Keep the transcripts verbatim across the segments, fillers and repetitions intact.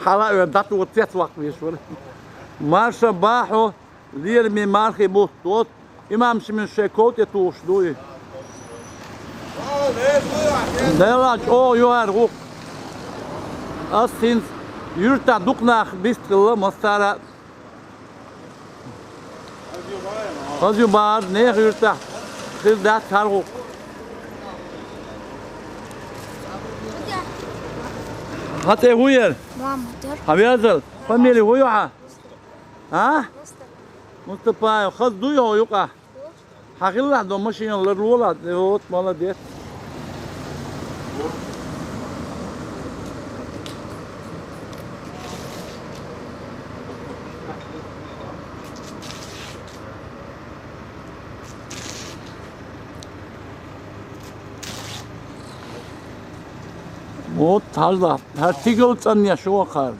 кхала а вер, дӀатӀа цец ваккха веш вара. Марша бахьо, лераме мархий бутт. Вот, имам Шимин шоай ков тӀе тухуш ду и. Делла чӀогӀа ю хӀара гӀуллакх. Ас хӀинца юьртахь дукха нах бист хилла массара а. Хаза ю бахар, нехан юьртахь хир дац хӀара гӀуллакх. Хьан цӀе хӀун яра? Мухьаммад яра. Хьан везал? Фамилия хӀун ю хьан? А? Мустапаев. Хаза дуй хьо юкъахь? Хьан хилалахь до машина ларлолахь? Вот, молодец. Вот, хьажал, хӀара стигал цӀанъеш ю вахар.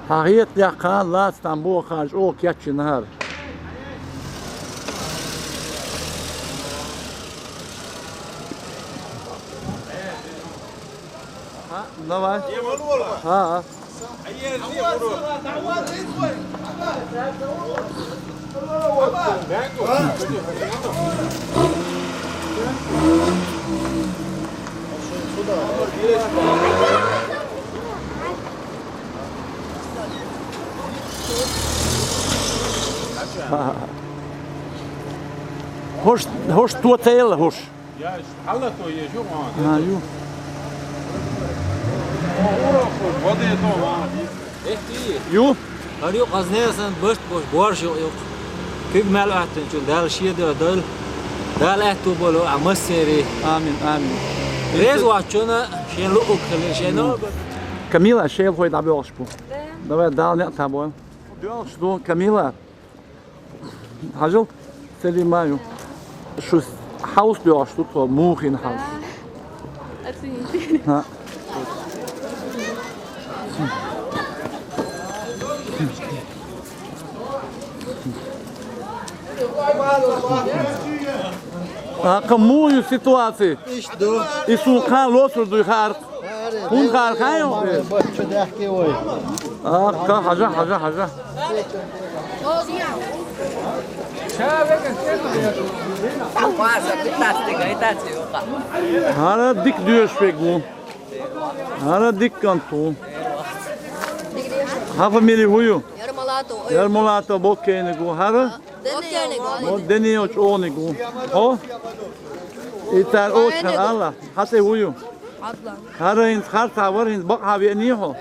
Хьан хетарехь, кхана лаца там бохарш оха кечйина хӀара. А, давай. А, а. ХӀуш, хӀуш то ца елла хӀуш? Я, хьалато еза ю, а, ю. О, ура, хо, воде то, а. Ю? ХӀара ю къазнера сан башт бош, борш ю, ю. Куьг мел оьттинчул Дала шен дуьхьа дойла. Дала аьтту болу а массерий. Амин, амин. Реза вац чуна, шен луъуг хилира, шен ногу. Камила, шел хой дӀабоьлхуш бу. Да. Давай, Дала неӀ та бойла. Боьлхуш ду, Камила. Хьажал, Селима ю. Шу хьовс доьгӀуш ду тхо, муха йина хьовс. Да. Оцените. ХӀаъ. ТӀаккха муха ю ситуаци? Иштта ду. И суна кхана лоцур дуй хаарх? ХӀунда хаарх хьан ю? Бачча даьхке вай. ТӀаккха хьажа, хьажа, хьажа. ХӀара дика доьшуш верг ву. ХӀара дика кӀант ву. Хьан фамилия хӀун ю? Ярмолатов. Ярмолатов Боккениг ву. ХӀара? Боккениг. О, Даниил чӀогӀаниг ву. Хьо? И цара оцу хьан алла. Хьан цӀе хӀун ю? Адлан. ХӀара хӀинца харцахь вара, хӀинца бакъахьа веаний хьо?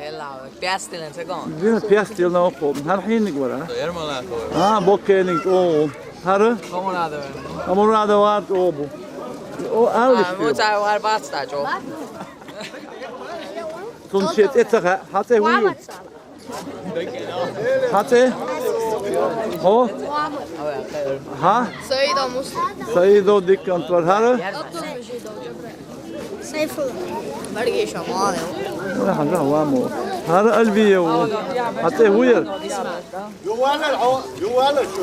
Пестилен ца гон. Дина пестилен окхо. ХӀара хьениг вара? Ярмолатов. А, Боккениг чӀогӀа ву. ХӀара? Хамурадов. Хамурадов вара чӀогӀа бу. О, аллиш. А, ву цара вара бац та чӀогӀа. Цунна шен цӀе ца хаьа. Хьан цӀе хӀун ю? Хьан цӀе? Хьо? Хьа? Саидов Муслим. Саидов дика кӀант вара. ХӀара? Сайфулла. Баргиша, молодец. Хьажа, ламо. ХӀара Алвиев ву. Хьан цӀе хӀун яра?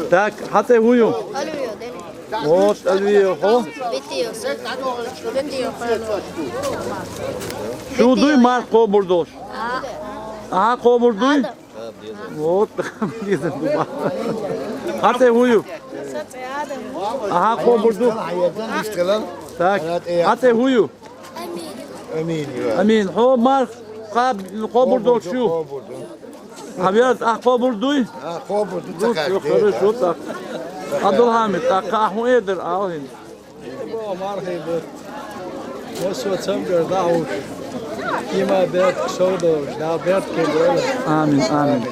Так, хьан цӀе хӀун ю? Алвиев, Дени. Вот, Алвиев, хьо? Битиев, Саид. Битиев, Ханов. Шу дуй марха кхобур долуш? А. Ахьа кхобур дуй? Вот. Хьан цӀе хӀун ю? Ахьа кхобур ду? Так. Хьан цӀе хӀун ю? Амин. Амин, хьо марха кхобур долуш ю? Хьан верз ахьа кхобур дуй? А, кхобур ду, ду, ца хорошо, так. Абдулхамид, тӀаккха ахьа хӀун эр дара, ала хӀинца. Мархий бу. Массо а цамгар дӀахьуш. Има бертах сов долуш, Дала берт кхин дойла. Амин, амин.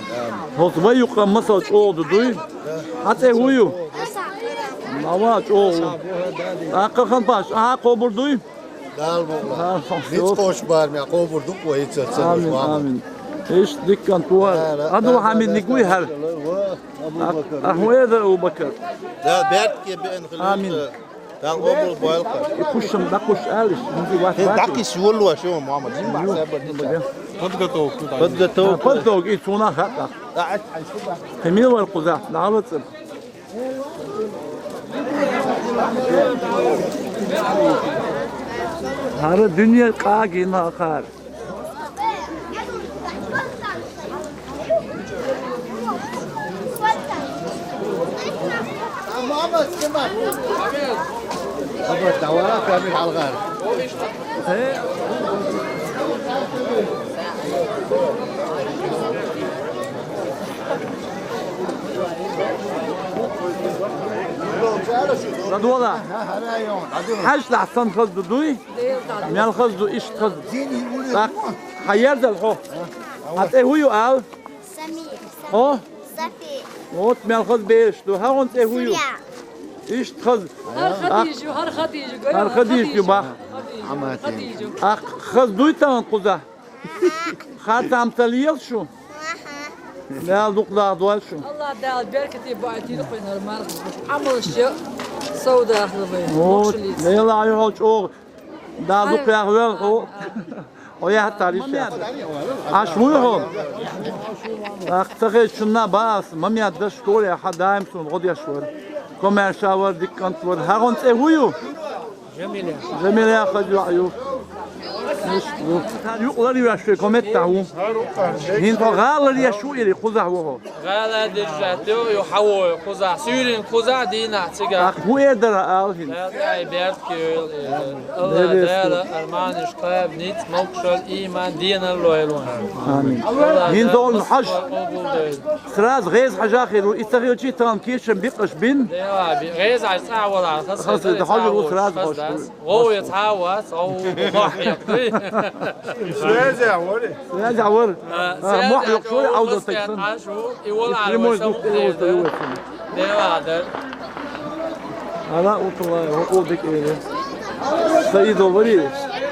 ХӀоцу вай юккъа масал чӀогӀа ду дуй? Хьан цӀе хӀун ю? Мава чӀогӀа ву. ТӀаккха хан паш, ахьа кхобур дуй? Дала мукъ лахь. Дала мукъ лахь. Ницкъ кхочу барамехь кхобур ду-кх вай хӀинца ца Амин, амин. Иштта дика кӀант ву хӀара. Абдулхамид ниг вуй хӀара? Ахьа хӀун эр дара, Абу-Бакар? Да, бердке беана хилира. Амин. Дала къобал бойла хьа. И кхушам дӀакхуш алиш, хӀинзи вац Э, бачи. ДӀакхиш воллуш ва, Мухьаммад. Жин бахьса бардича. Подготовка. Подготовка. Подготовка, и цунах хатта. Химил вар кхуза, нагӀалаца. ХӀара дуьне къагина хар. Радола. Хьажал, хьан сан хаза ду дуй? Мел хаза ду, иштта хаза. ТӀаккха хьаерзал хьо. Хьа цӀе хӀу ю ала? Самир. Хьо? Софи. Вот мел хаза бераш ду. ХӀара цӀе хӀу ю? Сурья. Иштта хаза. ХӀара Хадижа ю, хӀара Хадижа ю, хӀара Хадижа ю, бах. Хадижа. ТӀаккха хаза дуй тахана кхуза? Ха там ца лел шу? Аха. Дала дукха даха дойла шу. Аллах Дала беркате баьтийла кхуьнара марха. Ӏамалш я сов дахла вай. Вот, Мохшалица. Дела аю хьо чӀогӀа. Дала дукха яхвел хьо. Хьо яхтар иш яц. Аш вуй хьо? Ах, ца хезачунна баас, Мамед даш школе хьа даим суна гӀо деш вар. Комаьрша вар, дика кӀант вар. ХӀара цӀе хӀу ю? Жамиля. Жамиля хаза йоӀ ю. Иштта ю. Юкъ лар веш ве кометта ву. ХӀинца гӀала лар еш ву или кхузахь ву хьо? ГӀала держать ю, ю хьавой кхузахь. Суьйрин кхузахь дийнахь цига. Ах, хӀу эр дара ала хӀинца? Дала тӀаьхье берд кийла. Алла Дала арманаш кхаба, ниц, могушал, ийман, денал лойла. Амин. ХӀинца он хьажа. Сразу гӀеза хьажа хир ву, и ца хилчи тахана кийчам бикъаш бин. Дела, би-, гӀеза хьажа цӀа вала, хас хас да, хьажа ву сразу хас хьажа. ГӀо ве цхьа вац, гӀо ву мохь яккхий. Связь вари. Связь вар. А, а, мохь яккхий, Ӏовдал тексан. Аш ву, и вала прямой звук, и вала звук. Дела, да. Ана утла, о, о, дик эли. Саидов вари.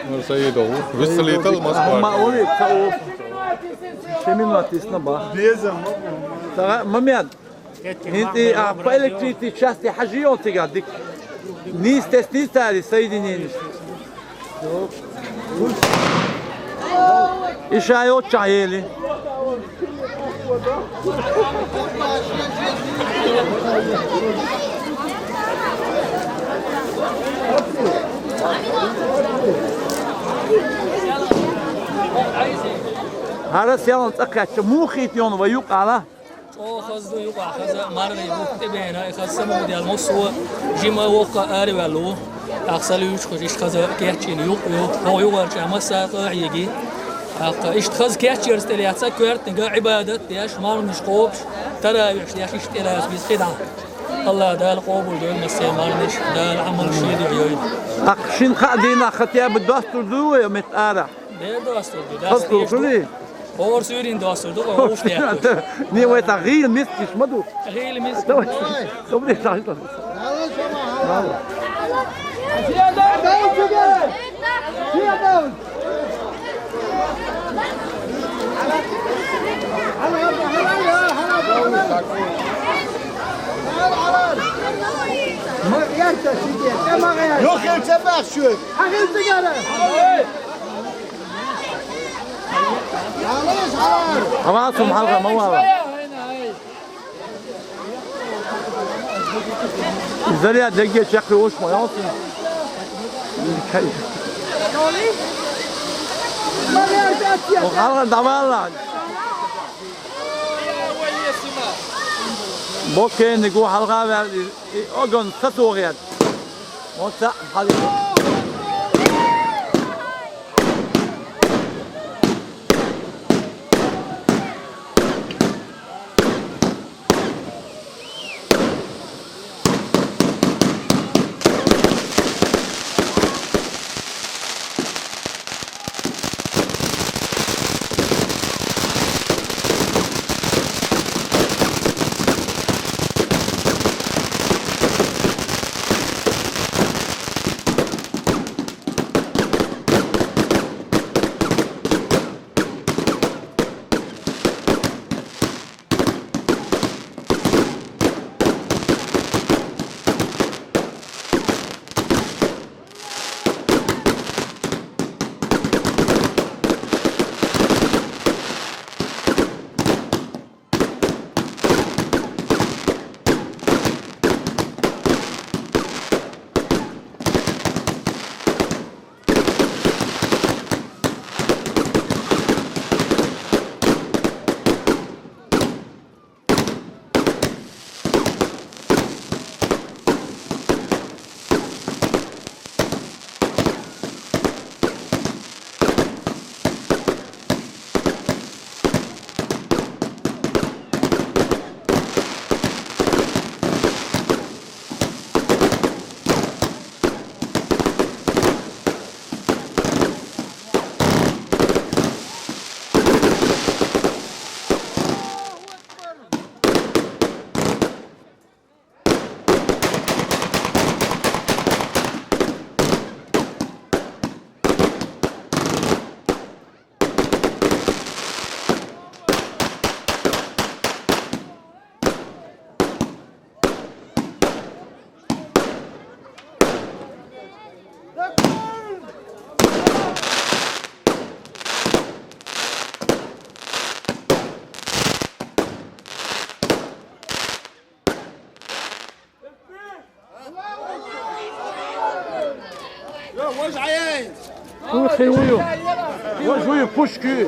Ну, Саидов. Высолитал Москва. Ма оли, цао. Шемин атисна ба. Безам. Та, Мамед. ХӀинтӀи, а, по электричеству части хьажи он цига дик. Нийс тес нийс тари соединение. Иша йоча ели. ХӀара селан цӀа кхаьчча, муха хийтта йона вай юкъала? ЧӀогӀа хаза ду юкъахь хаза, маргӀи бухк тӀебена, и хаза самукъадаьлла массо а жима воккха араваьлла ву. ТӀаккха са луьйчухуш иштта хаза кечйина юкъ ю, хьо юкъарча масса а къахьеги. ТӀаккха иштта хаза кечъярца тӀелаьцна, коьртаниг Ӏибадат деш, маргӀанаш кхобуш, таравихьаш деш, иштта тӀелаца беза кхидӀа. Аллах Дала къобалдойла массеран маргӀанаш, Дала Ӏамал шен дуьхьа йойла. ТӀаккха шин-кхаа дийнахь хатӀа яба достур ду вай метта ара? Де достур ду, хаза достур ду. ХӀора суьйрин достур ду, хӀора суьйрин. Не, вай та гӀийла мискаш ма ду. ГӀийла миска. Давай. Добре, давай, давай. Юхил ца бахчуй. Хьавацум хьалха ма вала. Изаря дегге чекхи уш ма ялсин. Хьалха давала. Боккенни гу хьалха вер и огон сатугъет. Оца хьалха. Жую. Вот жую пушки.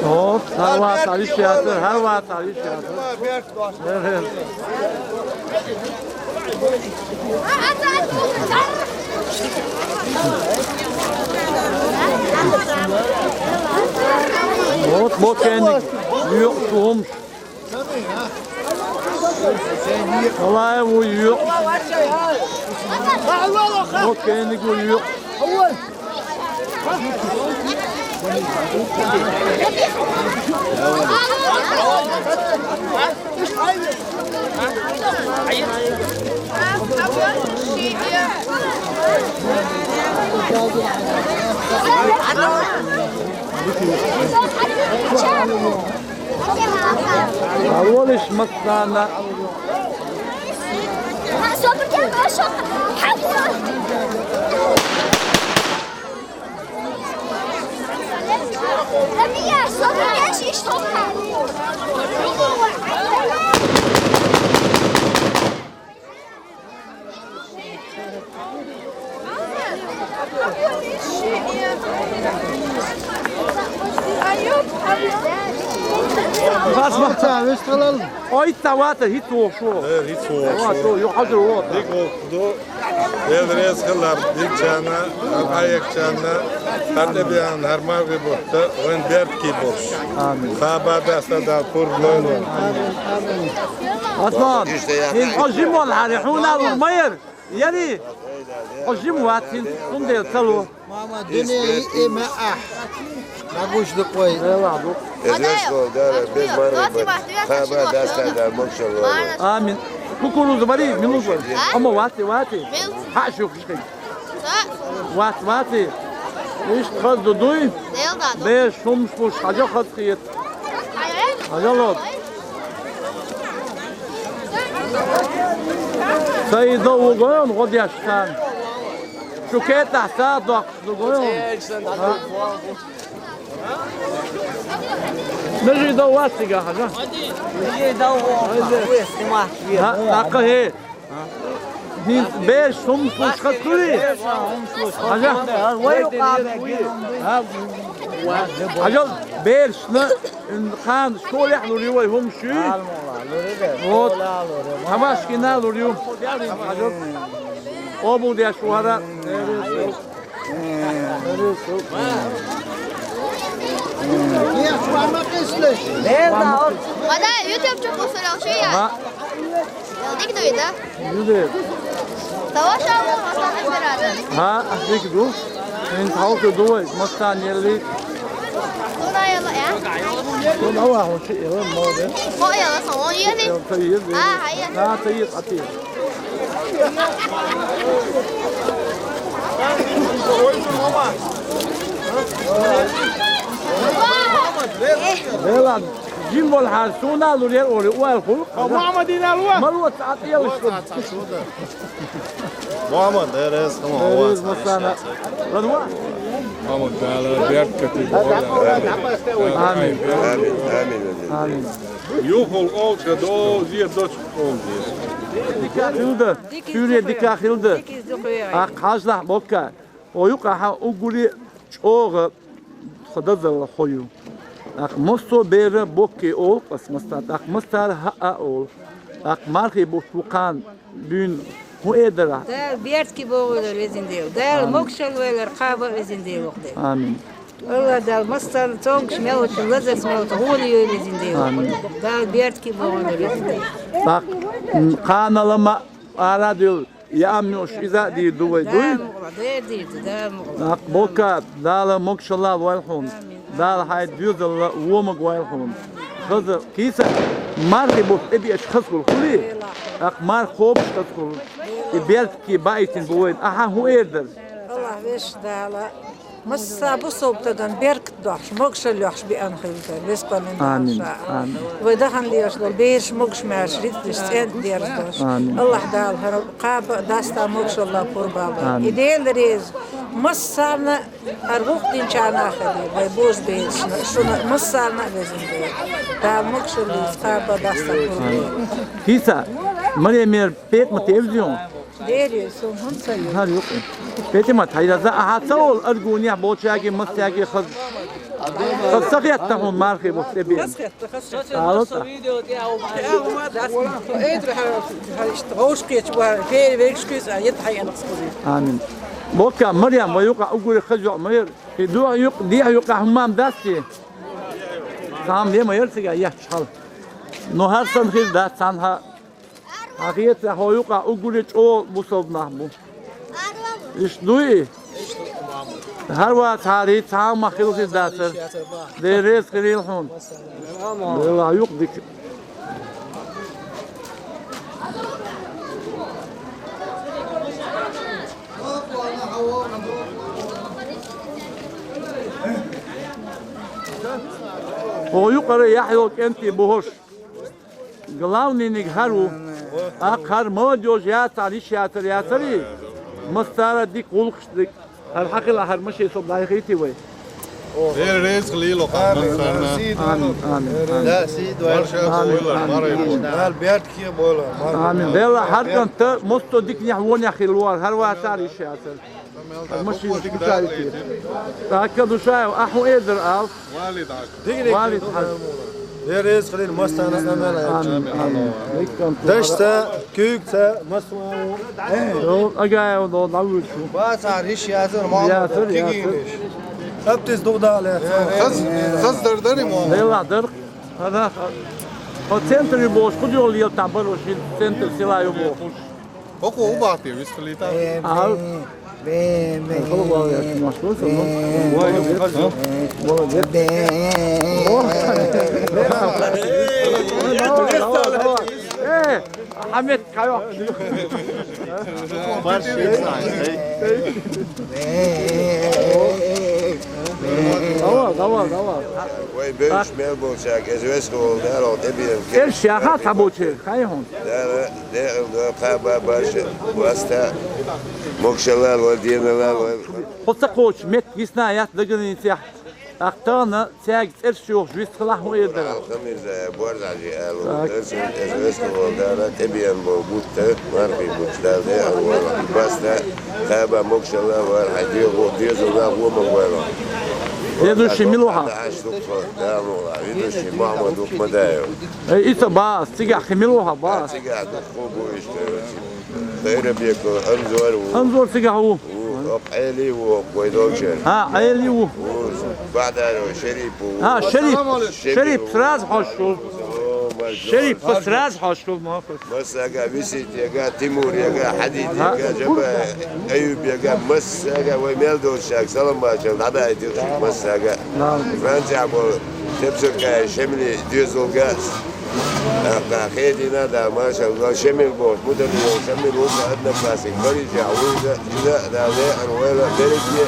Hop, her wagt alýşýardyr, her wagt alýşýardyr. Evet. Вот, вот, kendi. Yok, tuhum. Olay bu yok. Yok, kendi bu yok. Алолиш массана. Basma. Sen üst alalım. Oýt sawata hiç soğuk şu. Evet, hiç soğuk. Ama şu yok, hazır o. Dik oldu. Ezrez kılar, dik çana, ayak çana. Hadi bir an harmar gibi oldu. Ön berk gibi olsun. Amin. Saba dasta da pur lolo. Amin, amin. Osman, sen o jim ol, hari huna vurmayır. Ýeri, o jim wagtyn, şunday çalo. Mama, dünýä eme ah. Naguşlyk goý. Ewa, bu. Ezes gol, dara, bez marmy. Haba, dasta da, maşallah. Amin. Kukuruzu bari, minut bar. Ama wagty, wagty. Ha, şu kişi. Wagt, wagty. Iş, haz duduý. Be, şum, şum, haja haz kiyet. Haja lo. Saýda ugan, godiýaşdan. Şu keta sa dokdu goýun. Ne jyda wasiga haja. Ne jyda o. Ha, dakika he. Hint beş hum suçka turi. Haja. Ha. Haja beş ne. Kan şol ýaly ýuwaý hum şu. Almola, lore de. Ot. Ola, lore. Hamaşkina lore. Hajy. O bu diýä şu ara. Nerede o? Hadi YouTube çok soraw şey ya. Ha. Geldik de. Ýüzde. Savaş aldı, Hasan Emir abi. Ha, peki bu. Sen tavuk da duvar, mastan yerli. Sonra yalı ya. Sonra var, o şey, yalan mı oldu? O yalı, sonra yedi. Yalan, tabii yedi. Ha, hayır. Ha, tabii yedi, atıyor. Yalan. Jim bol, har suwna lurýar, ol, ol, ol. Muhammadin alwa. Mal wata at ýalşdy. Muhammed, Erez, tamam. Erez, masana. Lan wa. Muhammed, Taala bereket. Amin. Amin, amin. Amin. Ýok, ol, ol, ol, ol, ol. Hildi. Suriýe dikah hildi. Ak hajlah bokka. Хьо юкъа хьа уггаре чӀоагӀа тха дазалла хьо ю. ТӀаккха массо а бер боккхий олу ас массара, тӀаккха массара хӀаъа олу. ТӀаккха мархий бутт ву кхана буьйна хӀун эр дара ахь? Дала беркате бохуьйлар, везан Дела. Дала могушалла вайлар кхаба а, везан Дела, воккха Дела. Амин. Алла Дала массарна цомгуш мел вачу, лазарца мел вачу гӀоли йойла, везан Дела. Амин. Дала беркате бохуьйлар, везан Дела. ТӀаккха, м, кхана ла ма ара а дуьллу, яам йолуш иза а дийр ду вай, дуй? Да, мукъла, дер дийр ду, да, мукъла. ТӀаккха боккха Дала могушалла лойла хьуна. Амин. Дала хьайн доьзалла вомаг войла хьуна. Хаза кийса мархий бутт тӀебеача хаза хуьлу хуьлий? ТӀаккха марха кхобуш хаза хуьлу. И беркате баийтина бу вайна. Ахьа хӀун эр дара? Аллах везачу Дала массо а бусалба стагана беркат дохьуш, могушалла йохьуш биъна хилла дара, веза кхоьллина Дала. Амин. Ша. Амин. Вай дахана лелаш долу бераш могуш-маьрша рицдеш, цӀен дерзадеш. Амин. Аллах Дала хӀара кхаба а, даста а могушалла пурба а бан. Амин. И Дела реза массарна а, хӀара гӀуллакх динчарна а хилла, вай божаберашна, шуна массарна а, везан Дела. Дала могушалла лойла, кхаба а, даста а пурба а бан. Амин. Кийса, Марем, Петамат эвзион? Дери, сон хӀунда ца ю? ХӀара юкъа. Петамат, хьайраза, ахьа ца олу Аргунехь болчаьрга, массаьрга хаза. Хаза ца хетта хьуна мархий бутт тӀебеана? Хаза хетта, хаза хетта. Ала цӀа. Видео тӀе а хӀума дац. Эй, дуьхьа, хьан иштта гӀовш кхечу бахьана, фери вегаш кхуьйсу, а, ета хьайна кхуьйсу. Амин. Боккха, Марем, вай юкъа уггаре хаза йоӀ ма яра. И дуьхьа юкъа, дехьа юкъа хӀумма ма дац те? Цхьа хӀума де ма яра цигахь етташ хьала. Ну, хӀара санна хир дац, цхьанхьа Хьан хетарехь, хьо юкъахь уггаре чӀогӀа бусалба нах бу. Иштта дуй? ХӀара вацахьара, цхьа а ма хилла хир дацара. Дела реза хилийла хьуна. Делахь юкъа дика. Хьо юкъара яхь йолу кӀентий бу хӀорш. Главныйниг хӀара ву. Аккха хӀара молодёжь яцахьара, йиш яцара яцарий? Массара а дика гӀуллакхаш дерг. ХӀара хьан хила хӀара машен со дӀаяхийтий вай? Дела реза хилийла хьуна массарна. Амин, амин, амин. Амин, амин. Дала беркате бойла. Амин. Дела хӀара кӀант массо а диканехь, вонехь хилла вара, хӀара вацахьара, йиш яцара. Машина кучаьллий. ТӀаккха, Душаев, ахьа хӀун эр дара ала? Валид хьажа. Валид хьажа. Дела реза хилийла массарна а, амин, амин. Дашца, куьйгаца, массо а. Йо, Агаев дӀавуьйцу. Бацахьара йиш яцара, ма яцара, яцара. Аптис дугӀда лаьцна. Хаза, хаза дар дарий, ма? Делахь дар. Хьо центр ю бохуш, кху дуьхьал лелатахь баро ши центр села ю бохуш. ХӀокхо хӀун бахьа те вистхилийта? Ау. Молодец. О. Давай, давай, давай. Э, Ахьмед, кайо. Давай, давай, давай. Вай бераш мел болчаьрга, иза весхо волу, дара, тӀебеана. Эр шаьхьа цхьаболчеран, хай хьуна. Дала, декъал до, кхаба баша, васта, могушалла лойла, дена лойла. Хьо ца кхочу меттиг йисна яц дагана йицехь, тӀаккха тахана цаьрга цӀераш йохуш вистхилахь хӀун эр дара? Алхамирза, борзахьжи алу, дарсин, эс вестхула дара, тӀебеана бо бутта, мархий бутта, дала де алу вала. Баста, кхаба могушалла вара, хьай дегӀо, дезула, гӀома вала. Ведущий мила ваха? Аш дукха, да, мула, ведущий Махмуд Ухмадаев. Э, ица бас, цигахь хи мила ваха, бас? Цигахь дукха бу иштта. Хайрабеков Анзор ву. Анзор цигахь ву? Ву, Ӏели ву, вай долчер. А, Ӏели ву. Ву, Бадаров Шерипов ву. А, Шерип. Шерипов. Шерип сразу хьожуш ву. О, машалла. Шерипа сразу хьожуш ву, ма. Массага, Виситега, Тимурега, Хьадидега, Жаба, Аюбега, массага, вай мел долчаьрга салам бачал, дӀадаийтира шуьга массага. Францехь болу Тепсуркаев Шемли доьзалга. ТӀаккха хедийна, да, машалла, Шемил бохуш, Муталиев Шемил ву, одноклассник, Парижехь ву иза, иза, да, веана вайла берриге,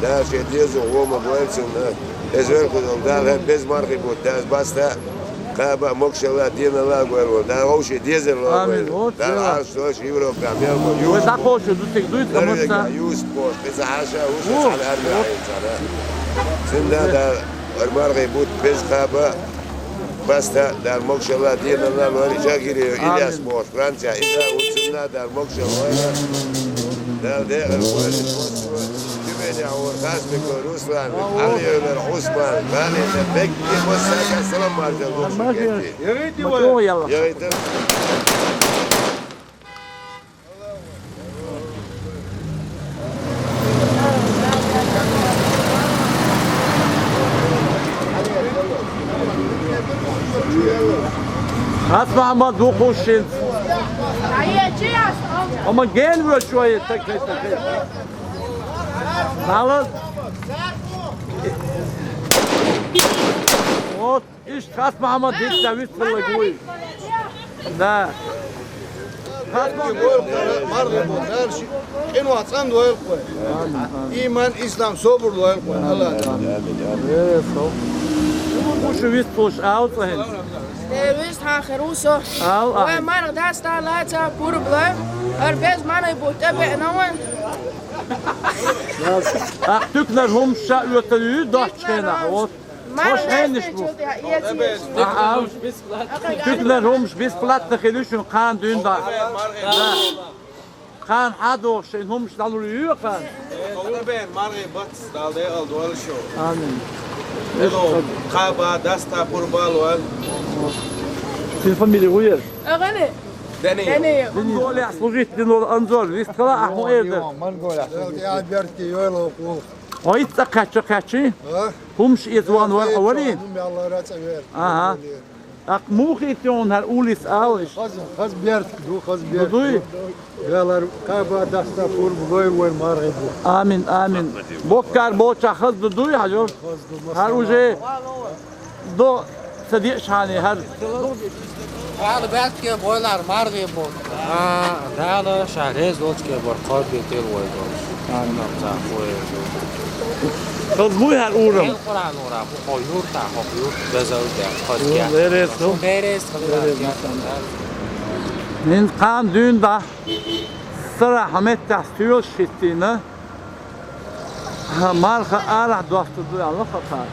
да, шен деза гӀома вайла цунна. Иза вер кхузал, да, хӀара беза мархий бутт, да, баста, кхаба а, могушалла, денала а гойла волу, да, вовше дезар ло. Амин. Вайла. Вот, да, да. Арш дош Европа мел бо. Вай дӀакхочур ду цига дуьйцу, Норвегия, Юсуп бохуш, иза хьаша, ву, шо цхьана армия хьаийна цхьана. Цунна, да, хӀара мархий бутт беза кхаба. Баста, Дала могушалла, денала лойла, Жагирева Ильяс бохуш, Франция, иза, ву цунна, Дала могушалла лойла. Дала декъал лойла. Хасбеков Руслан, Алиев Усман, Валерий Бекки, Мусака салам маржа. Ма чӀогӀа, йоах. Хас-Мухьаммад ву хушшинца. Амма гена воьлча вай, так, так, так. Дала. Вот. Иштта Хас-Мухьаммад дитта вицвелларг вуй. Да. Хас-Мухьаммад. МаргӀе бу, Дала ши къинойх цӀена дойла вай. Иман, ислам, собар лойла вай, Аллах. Э, со. Ушу вист луш, ала цӀа хӀинца. Э, вист хьан хир ву со. Ала, вай, ала. МаргӀа даста лаца пурба лой. ХӀара беза маргӀе бу тӀебеана вай. Ах, туьканара хӀумаш ша оьцур ю, доцчу хенахь, вот. Хош хенаш бу. Аха, ав. Туьканара хӀумаш бесплатно хилла ю шуна кхана дуьйна дӀа. Кхана хьан дохуш шайн хӀумаш дӀалур ю кхана? Хьуна бен маргӀе бац, Дала декъал дойла шо. Амин. Эло, кхаба, даста пурба лойла. Шен фамилия хӀун яра? Агане. Даниил. Даниил. Монголехь служить дина волу Анзор, вистхила ахьа хӀун эр дара? Монголехь служить. Дала беркате йойла хьо. Хьо итт цӀа кхаьчча кхаьччий? А? ХӀумаш эца вахана вара хьо варий? Ага. ТӀаккха муха хийтта йогӀу хӀара улица ала иштта? Хаза, хаза беркат ду, хаза беркат ду. Дуй? Дала кхаба, даста пурба лойла вай маргӀе бу. Амин, амин. Боккхара болчохь хаза ду дуй, хьажа? Хаза ду, хӀара уже до ца деъчхьана хӀара. Дала беркате бойла маргӀе бу. А, Дала ша реза долчу кхаба кхоббийтийла вай долуш. Амин. Хаза буй хӀара урам? Эл Къуръан ура, бу хьо юрта, хьо юрт безал де, хаза. Берес ду. Берес ду. ХӀинца кхана дуьйна дӀа, сарахь меттехь стоьлаш хӀиттийна, хӀа, марха арахь достур ду аьлла хатар.